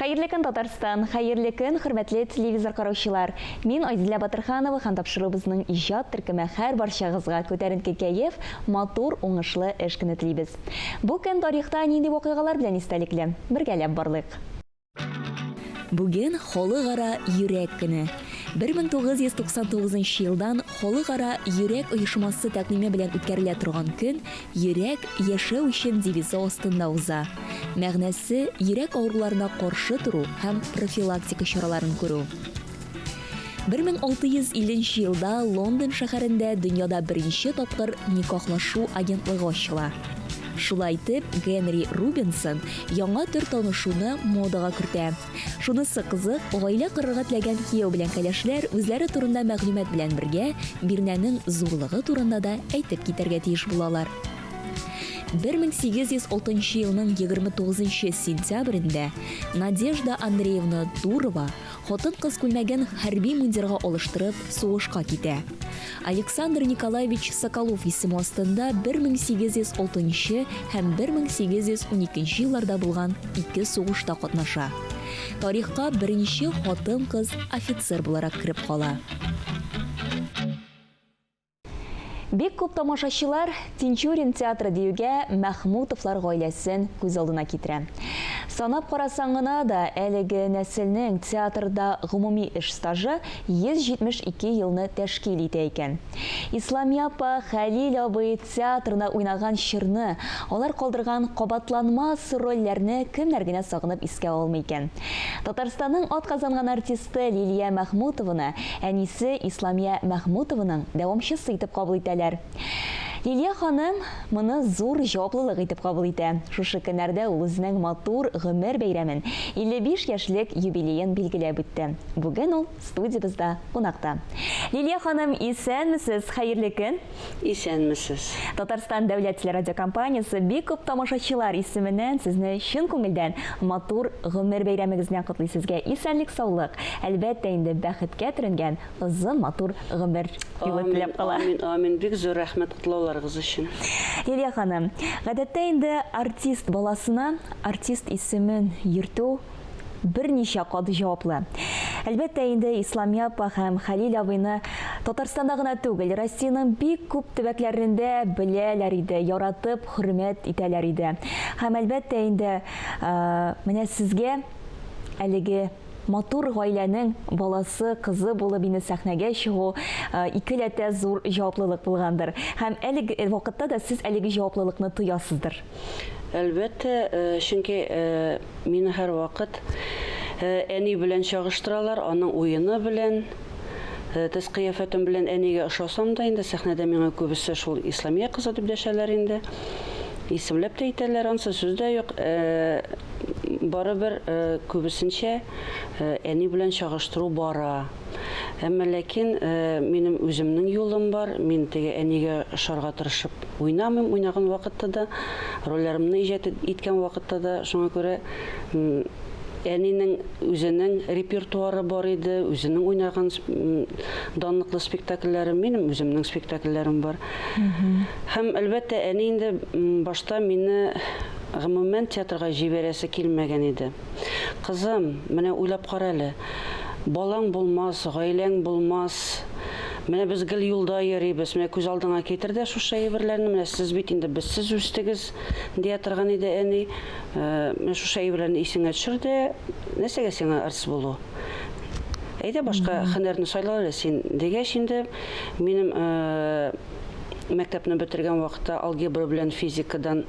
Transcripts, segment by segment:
Хәерле көн, Татарстан! Хәерле көн, хөрмәтле телевизор караучылар! Мин Айзилә Батырханова һәм тапшыруыбызның иҗат төркеме һәрбарчагызга күтәренке кәеф, матур, уңышлы эш көне телибез. Бу көн тарихта нинди вакыйгалар белән истәлекле? Бергәләп барлыйк. Бүген Халыкара йөрәк көне. 1999 елдан Халыкара йөрәк оешмасы тәкъдиме белән үткәрелә торган көн Йөрәк, яшәү өчен девизы астында уза. Мәгънәсе, йөрәк авыруларына каршы тору һәм профилактика чараларын күрү. 1650 нче елда Лондон шәһәрендә дөньяда беренче тапкыр никахлашу агентлыгы ачыла. Шулай итеп, Генри Рубинсон яңа төр танышуны модага кертә. Шунысы кызык, гаилә корырга теләгән кияү белән кәләшләр үзләре турында мәгълүмат белән бергә, бирнәнең зурлыгы турында да әйтеп китәргә тиеш булалар. 1806 елның 29 сентябрендә Надежда Андреевна Дурова хатын-кыз күлмәген хәрби мундирга алыштырып, сугышка китә. Александр Николаевич Соколов исеме астында 1806 һәм 1812 елларда булган ике сугышта катнаша. Тарихка беренче хатын-кыз офицер буларак кереп кала. Бик күп тамашачылар Тинчурин театры диюгә Мәхмүтовлар гаиләсен күз алдына китерә. Санап карасаң гына да, әлеге нәселнең театрда гомуми эш стажы 172 елны тәшкил итә икән. Исламия апа, Хәлил абый театрында уйнаган чорны, алар калдырган кабатланмас рольләрне кемнәр генә сагынып искә алмый икән? Татарстанның атказанган артисты Лилия Мәхмүтованы әнисе Исламия Мәхмүтованың дәвамчысы итеп кабул итәләр. Лилия ханым моны зур җаваплылык итеп кабул итә. Шушы көннәрдә ул үзенең матур гомер бәйрәмен, 55 яшьлек юбилеен билгеләп үтте. Бүген ул студиябездә кунакта. Лилия ханым, исәнмесез, хәерле көн! Исәнмесез! Татарстан дәүләт телерадиокомпаниясе бик күп тамашачылар исеменнән сезне чын күңелдән матур гомер бәйрәмегез белән котлый. Сезгә исәнлек-саулык, әлбәттә инде, бәхеткә төренгән озын, матур гомер юлы теләп кала. Амин, амин. Бик зур рәхмәт котлауларыгыз өчен. Лилия ханым, гадәттә инде артист баласына артист исемен йөртү берничә кат җаваплы. Әлбәттә инде Исламия апа һәм Хәлил абыйны Татарстанда гына түгел, Россиянең бик күп төбәкләрендә беләләр иде, яратып, хөрмәт итәләр иде. Һәм әлбәттә инде менә сезгә әлеге Матур гаиләнең баласы, кызы булып инде сәхнәгә чыгу икеләтә зур җаваплылык булгандыр. Һәм әлеге вакытта да сез әлеге җаваплылыкны тоясыздыр. Әлбәттә, чөнки мине һәрвакыт әни белән чагыштыралар, аның уены белән, төс-кыяфәтем белән әнигә ошасам да инде, сәхнәдә миңа күбесе шул Исламия кызы дип дәшәләр инде. Исемләп тә әйтәләр, ансы сүз дә юк. Барыбер күбесенчә әни белән чагыштыру бара. Әмма ләкин минем үземнең юлым бар. Мин теге әнигә ошарга тырышып уйнамыйм, уйнаган вакытта да, рольләремне иҗат иткән вакытта да. Шуңа күрә әнинең үзенең репертуары бар иде, үзенең уйнаган данлыклы спектакльләре, минем үземнең спектакльләрем бар. Һәм, әлбәттә, әни инде башта мине Гомумән, театрга җибәрәсе килмәгән иде. Кызым, менә уйлап кара әле, балаң булмас, гаиләң булмас. Менә без гел юлда йөрибез, менә күз алдыңа китер дә шушы әйберләрне, менә сез бит инде безсез үстегез, дия торган иде әни. Менә шушы әйберләрне исеңә төшер дә, нәрсәгә сиңа артист булу? Әйдә башка һөнәрне сайла әле син, дигәч инде, минем Мәктәпне бетергән вакытта алгебра белән физикадан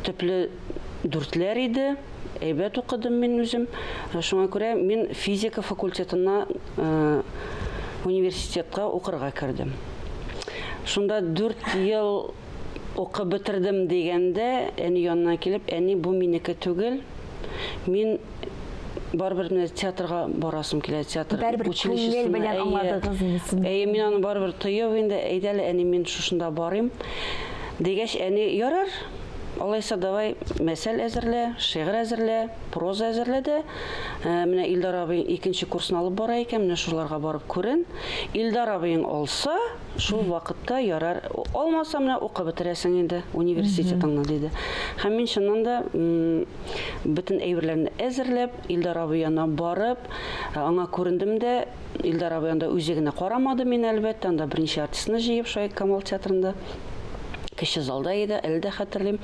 төпле дүртләр иде. Әйбәт укыдым мин үзем. Шуңа күрә мин физика факультетына университетка укырга кердем. Шунда дүрт ел укып бетердем дигәндә, әни янына килеп, әни, бу минеке түгел. Мин барыбер менә театрга барасым килә, театр Бәрбер күңел белән аңладыгыз инде. Әйе, мин аны барыбер тоеп инде, әйдә әле, әни, мин шушында барыйм. Дигәч, әни, ярар, алайса давай мәсәл әзерлә, шигырь әзерлә, проза әзерлә дә, э, менә Илдар абый икенче курсын алып бара икән, менә шуларга барып күрен. Илдар абыең алса, Шул вакытта ярар, алмаса менә укып бетерәсең инде университетыңны, диде. Һәм мин чыннан да бөтен әйберләрне әзерләп, Илдар абый янына барып, аңа күрендем дә, Илдар абый анда үзе генә карамады мине, әлбәттә, анда берничә артистны җыеп, шулай Камал театрында кече залда иде, әле дә хәтерлим.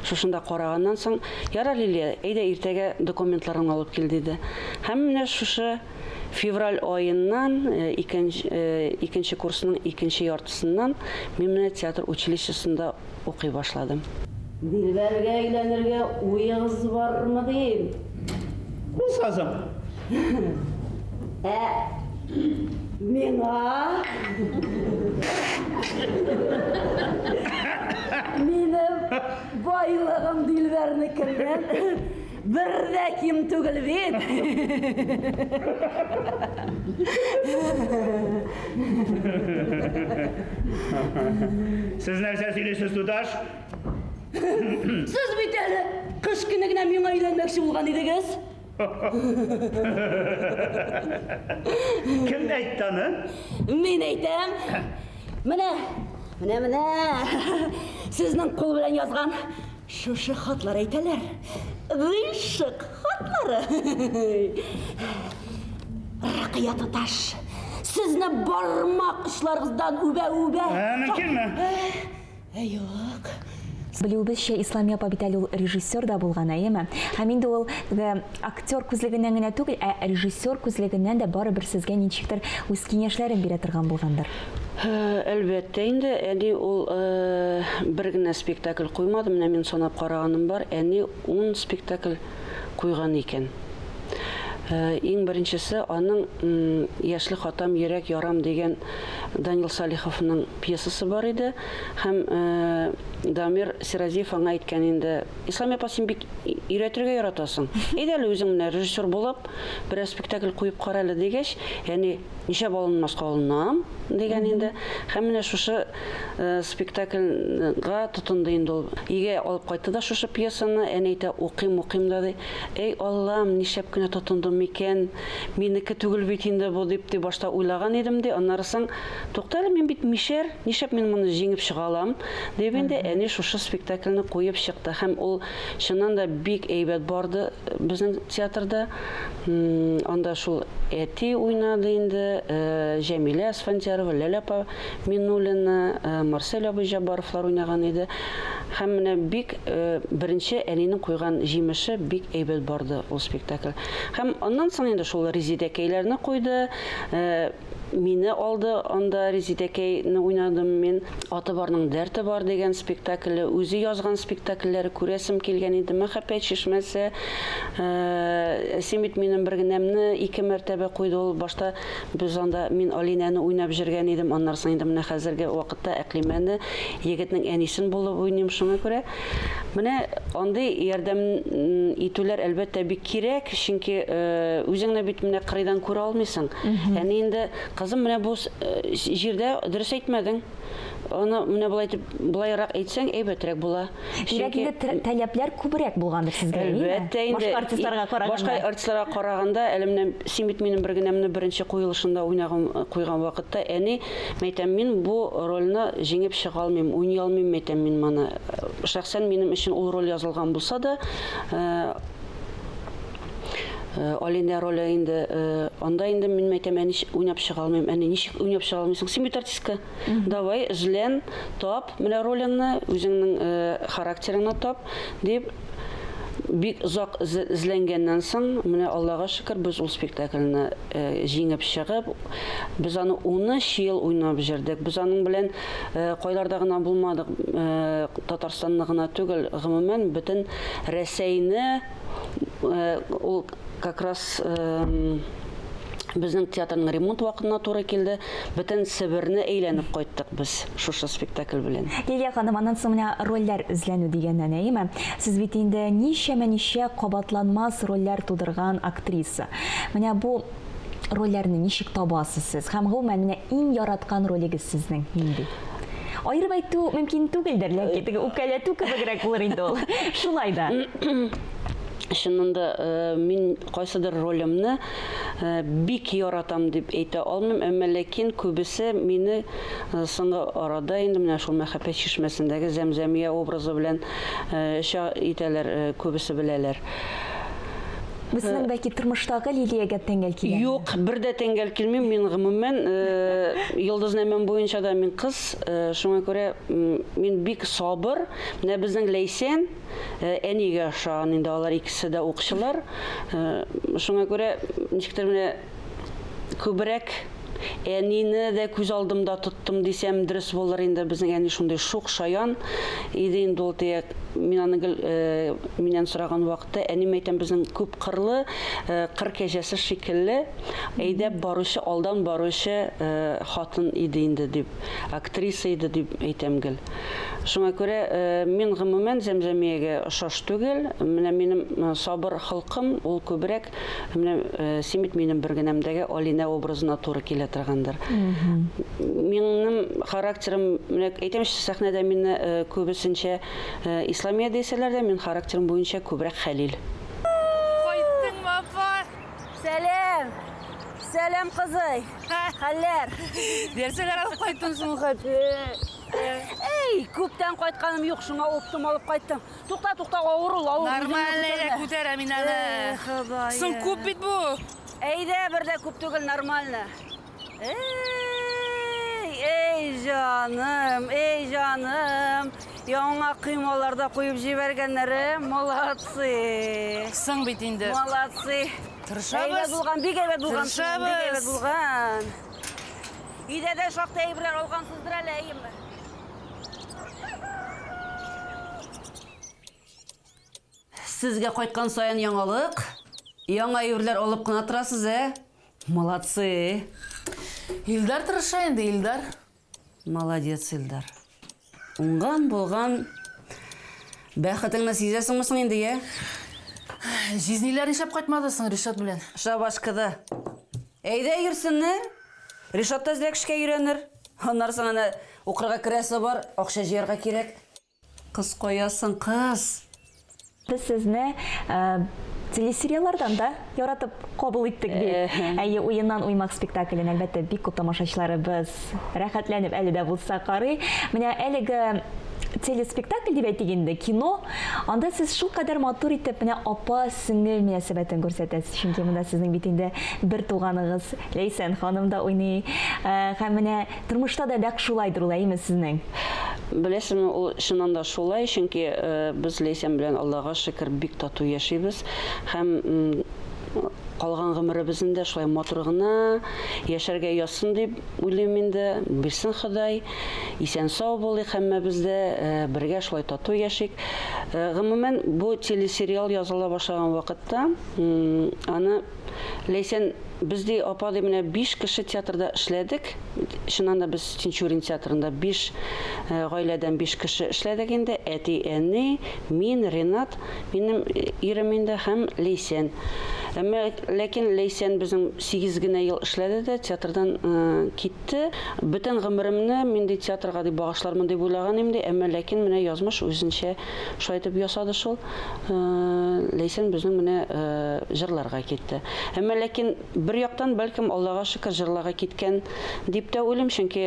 Шушында караганнан соң, ярар, Лилия, әйдә иртәгә документларыңны алып кил, диде. Һәм менә шушы февраль аеннан, икенче, икенче курсның икенче яртысыннан мин менә театр училищесында укый башладым. Дилбәргә өйләнергә уегыз бармы, дим? Булса соң? Ә миңа? Минем байлыгым Дилбәрнекеннән бер дә ким түгел бит. Сез нәрсә сөйлисез, туташ? Сез бит әле кыш көне генә миңа өйләнмәкче булган идегез. Кем әйтте аны? Мин әйтәм. Менә, менә, менә. Сезнең кул белән язган шушы хатлар әйтәләр. Гыйшык хатлары. Рәкыя туташ, сезне бармак очларыгыздан үбә-үбә. Ә, мөмкинме? Ә юк. Белүебезчә, Исламия апа бит әле ул режиссер да булган, әйеме? Һәм инде ул актер күзлегеннән генә түгел, ә режиссер күзлегеннән дә барыбер сезгә ничектер үз киңәшләрен бирә торган булгандыр. Әлбәттә инде, әни ул бер генә спектакль куймады, менә мин санап караганым бар, әни ун спектакль куйган икән. Иң беренчесе аның Яшьлек хатам, йөрәк ярам дигән Данил Салиховның пьесасы бар иде. Һәм Дамир Сиразиев аңа әйткән инде, Ислам апа, син бик өйрәтергә яратасың. Әйдә әле үзең менә режиссер булып, берәр спектакль куеп кара әле дигәч, әни, нишләп алынмаска алынам, дигән инде. Һәм менә шушы спектакльгә тотынды инде ул. Өйгә алып кайтты да шушы пьесаны, әни әйтә, укыйм, укыйм да ди. Әй, Аллам, нишләп кенә тотындым микән? Минеке түгел бит инде бу, дип ди, башта уйлаган идем ди. Аннары соң, тукта әле, мин бит мишәр, нишләп мин моны җиңеп чыга алам? дип инде әни шушы спектакльне куеп чыкты. Һәм ул чыннан да бик әйбәт барды безнең театрда. Анда шул әти уйнады инде, Җәмилә Асфандиярова, Ләлә апа Миннуллина, Марсель абый Җаббаровлар уйнаган иде. Һәм менә бик беренче әнинең куйган җимеше бик әйбәт барды ул спектакль. Һәм аннан соң инде шул Резидәкәйләрне куйды. Мине алды анда, Резидәкәйне уйнадым мин. Аты барның дәрте бар дигән спектакле, үзе язган спектакльләре күрәсем килгән иде. Мәхәббәт чишмәсе, Син бит минем бер генәмне ике мәртәбә куйды ул. Башта без анда мин Алинәне уйнап җөргән идем, аннары соң инде менә хәзерге вакытта Әкълимәне, егетнең әнисен булып уйныйм, шуңа күрә. Менә андый ярдәм итүләр, әлбәттә, бик кирәк, чөнки үзеңне бит менә кырыйдан күрә алмыйсың. Әни инде, кызым, менә бу җирдә дөрес әйтмәдең. Аны менә болай итеп, болайрак әйтсәң, әйбәтрәк була. Димәк, инде таләпләр күбрәк булгандыр сезгә, әйеме? Әлбәттә инде. Башка артистларга караганда. Башка артистларга караганда, әле менә син бит минем бер генәмне беренче куелышында уйнаган, куйган вакытта, әни, Мәйтәм, мин бу рольне җиңеп чыга алмыйм, уйный алмыйм, мәйтәм, мин моны. Шәхсән минем өчен ул роль язылган булса да, Алинә роле инде, анда инде мин мәйтәм, әни, уйнап чыга алмыйм. Әни, ничек уйнап чыга алмыйсың? Син бит артистка. Давай, эзлән, тап менә ролеңне, үзеңнең характерыңны тап, дип, бик озак эзләнгәннән соң, менә Аллага шөкер, без ул спектакльне җиңеп чыгып, Без аны 13 ел уйнап җөрдек. Без аның белән кайларда гына булмадык, Татарстанны гына түгел, гомумән, бөтен Рәсәйне ул как раз безнең театрның ремонт вакытына туры килде. Бөтен Себерне әйләнеп кайттык без шушы спектакль белән. Лилия ханым, аннан соң менә рольләр эзләнү дигәннән, әйеме? Сез бит инде ничәмә-ничә кабатланмас рольләр тудырган актриса. Менә бу рольләрне ничек табасыз сез? Һәм гомумән, менә иң яраткан ролегез сезнең нинди? Аерып әйтү мөмкин түгелдер, ләкин теге үпкәләтү кебегрәк булыр инде ул. Шулай да. Чыннан да, мин кайсыдыр ролемне бик яратам дип әйтә алмыйм, әмма ләкин күбесе мине соңгы арада инде менә шул Мәхәббәт чишмәсендәге Зәмзәмия образы белән ча итәләр, күбесе беләләр. Бу сезнең бәлки тормыштагы Лилиягә тәңгәл киләме? Юк, бер дә тәңгәл килмим. Мин гомумән йолдызнамәм буенча да мин кыз, шуңа күрә мин бик сабыр. Менә безнең Ләйсән, Әнигә ошаган инде, алар икесе дә укчылар. Шуңа күрә ничектер менә күбрәк әнине дә күз алдымда тоттым дисәм дөрес булыр инде. Безнең әни шундый шук, шаян иде инде ул теге. Мин аны гел миннән сораган вакытта, әним әйтәм, безнең күп кырлы, кыр кәҗәсе шикелле әйдәп баручы, алдан баручы хатын иде инде дип, актриса иде дип әйтәм гел. Шуңа күрә мин гомумән Зәмзәмиягә ошаш түгел. Менә минем сабыр холкым, ул күбрәк менә син бит минем бер генәмдәге Алинә образына туры килә торгандыр. Минем характерым, менә әйтәмче, сәхнәдә мине күбесенчә Исламия дисәләр дә, мин характерым буенча күбрәк Хәлил. Кайттыңмы, апа? Сәлам! Сәлам, кызый! Хәлләр? Нәрсәләр алып кайттың шул хәтле? Эй, күптән кайтканым юк, шуңа оптом алып кайттым. Тукта, тукта, авыр ул, авыр. Нормально әйдә күтәрә мин аны. Соң күп бит бу. Әйдә, бер дә күп түгел, нормально. Эй, эй, җаным, эй, җаным. Яңа коймалар да куеп җибәргәннәр, э? Молодцы. Соң бит инде. Молодцы. Тырышабыз. Әйбәт булган, бик әйбәт булган. Тырышабыз. Бик әйбәт булган. Өйдә дә шактый әйберләр алгансыздыр әле, әйеме? Сезгә кайткан саен яңалык, яңа әйберләр алып кына торасыз, ә? Молодцы! Илдар тырыша инде, Илдар. Молодец, Илдар. Уңган, булган. Бәхетеңне сизәсеңме соң инде, я? Җизниләр нишләп кайтмады соң Ришат белән? Шабашкада. Әйдә йөрсеннәр. Ришат та әзрәк эшкә өйрәнер. Аннары соң әнә укырга керәсе бар, акча җыярга кирәк. Кыз кая соң, кыз? Без сезне телесериаллардан да яратып кабул иттек бит. Әйе, Уеннан уймак спектаклен, әлбәттә, бик күп тамашачыларыбыз рәхәтләнеп әле дә булса карый. Менә әлеге телеспектакль дип әйтик инде, кино, анда сез шулкадәр матур итеп менә апа-сеңел мөнәсәбәтен күрсәтәсез. Чөнки монда сезнең бит инде бер туганыгыз Ләйсән ханым да уйный. Һәм менә тормышта да нәкъ шулайдыр ул, әйеме сезнең? Беләсезме, ул чыннан да шулай, чөнки без Ләйсән белән, Аллага шөкер, бик тату яшибез һәм калган гомеребезне дә шулай матур гына яшәргә язсын дип уйлыйм инде. Бирсен Ходай, исән-сау булыйк һәммәбез дә, бергә шулай тату яшик. Гомумән, бу телесериал языла башлаган вакытта аны Ләйсән, без ди, апа ди, менә биш кеше театрда эшләдек. Чыннан да без Тинчурин театрында биш э, гаиләдән биш кеше эшләдек инде. Әти, әни, мин, Ренат, минем ирем инде һәм Ләйсән. Әмма ләкин Ләйсән безнең 8 генә ел эшләде дә театрдан э, китте. Бөтен гомеремне мин ди театрга дип багышлармын дип уйлаган идем ди, әмма ләкин менә язмыш үзенчә шулай итеп ясады шул. Ләйсән безнең менә җырларга китте. Әмма ләкин бер яктан, бәлкем, Аллага шөкер, җырларга киткән дип тә уйлыйм, чөнки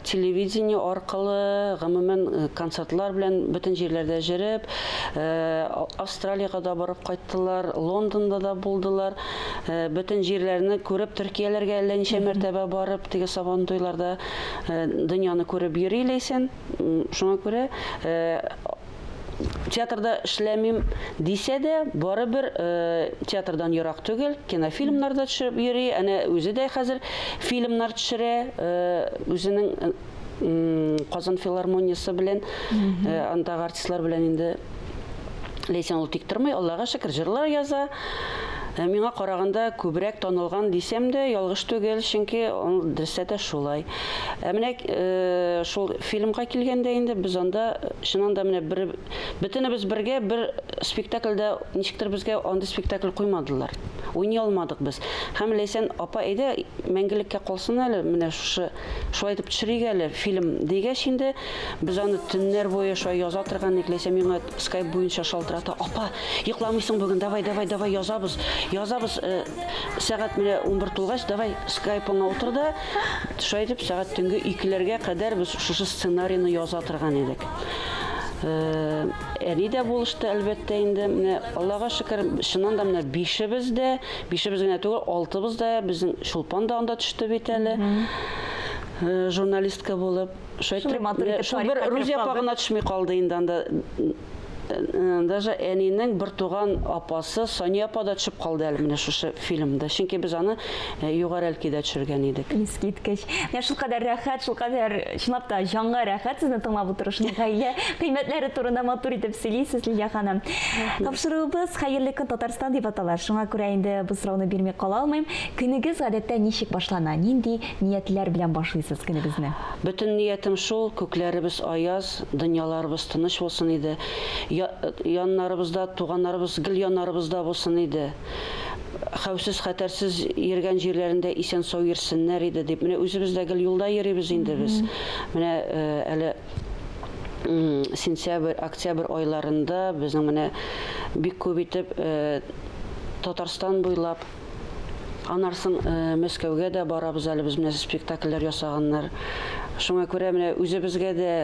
телевидение аркылы, гомумән, концертлар белән бөтен җирләрдә җөреп, Австралиягә дә барып кайттылар, Лондонда да булдылар. Бөтен җирләрне күреп, Төркияләргә әллә ничә мәртәбә барып, теге Сабантуйларда дөньяны күреп йөри Ләйсән. Шуңа күрә театрда эшләмим дисә дә, барыбер театрдан ерак түгел, кинофильмнар да төшереп йөри, әнә үзе дә хәзер фильмнар төшерә, үзенең Казан филармониясе белән, андагы артистлар белән инде Ләйсән ул тик тормый, Аллага шөкер, җырлар яза. Миңа караганда күбрәк танылган дисәм дә, ялгыш түгел, чөнки ул дөрестә дә шулай. Ә менә шул фильмга килгәндә инде без анда чыннан да менә бер бөтенебез бергә бер спектакльдә ничектер безгә андый спектакль куймадылар. Уйный алмадык без. Һәм Ләйсән апа, әйдә, мәңгелеккә калсын әле, менә шушы шулай итеп төшерик әле фильм дигәч инде, без аны төннәр буе шулай яза торган идек. Ләйсән миңа скайп буенча шалтырата, апа, йокламыйсың бүген, давай, давай, давай язабыз, язабыз. Э, сәгать менә 11 тулгач, давай скайпыңа утыр да, шулай итеп сәгать төнге икеләргә кадәр без шушы сценарийны яза торган идек. Э, әни дә булышты, әлбәттә инде. Менә Аллага шөкер, чыннан да менә бишебез дә, бишебез генә түгел, алтыбыз да, безнең Чулпан да анда төште бит әле. Э, журналистка булып. Шулай итеп, шул бер Рузия апа гына төшми калды инде анда. Э, даже әнинең бертуган апасы Сания апа да төшеп калды әле менә шушы фильмда. Чөнки без аны э, Югары Әлкидә төшергән идек. Искиткеч. Менә шулкадәр рәхәт, шулкадәр чынлап та җанга рәхәт сезне тыңлап утыру, шундый гаилә кыйммәтләре турында матур итеп сөйлисез, Лилия ханым. Тапшыруыбыз Хәерле көн Татарстан дип атала. Шуңа күрә инде бу сорауны бирми кала алмыйм. Көнегез гадәттә ничек башлана? Нинди ниятләр белән башлыйсыз көнегезне? Бөтен ниятем шул, күкләребез аяз, дөньяларыбыз тыныч булсын иде. Яннарыбызда туганнарыбыз гел яннарыбызда булсын иде. Хәвсез, хәтәрсез йөргән җирләрендә исән-сау йөрсеннәр иде дип. Менә үзебез дә гел юлда йөрибез инде без. Менә әле сентябрь, октябрь айларында безнең менә бик күп итеп Татарстан буйлап Аннан соң Мәскәүгә дә барабыз әле без менә спектакльләр ясаганнар. Шуңа күрә менә үзебезгә дә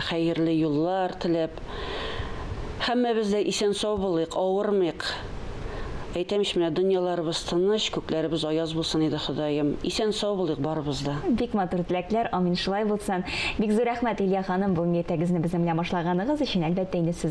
хәерле юллар теләп, һәммәбез дә исән-сау булыйк, авырмыйк. Әйтәм ич, менә дөньяларыбыз тыныч, күкләребез аяз булсын иде, Ходаем. Исән-сау булыйк барыбыз да. Бик матур теләкләр, амин, шулай булсын. Бик зур рәхмәт, Илья ханым, бүгенге иртәгезне безнең белән башлаганыгыз өчен. Әлбәттә инде, сез.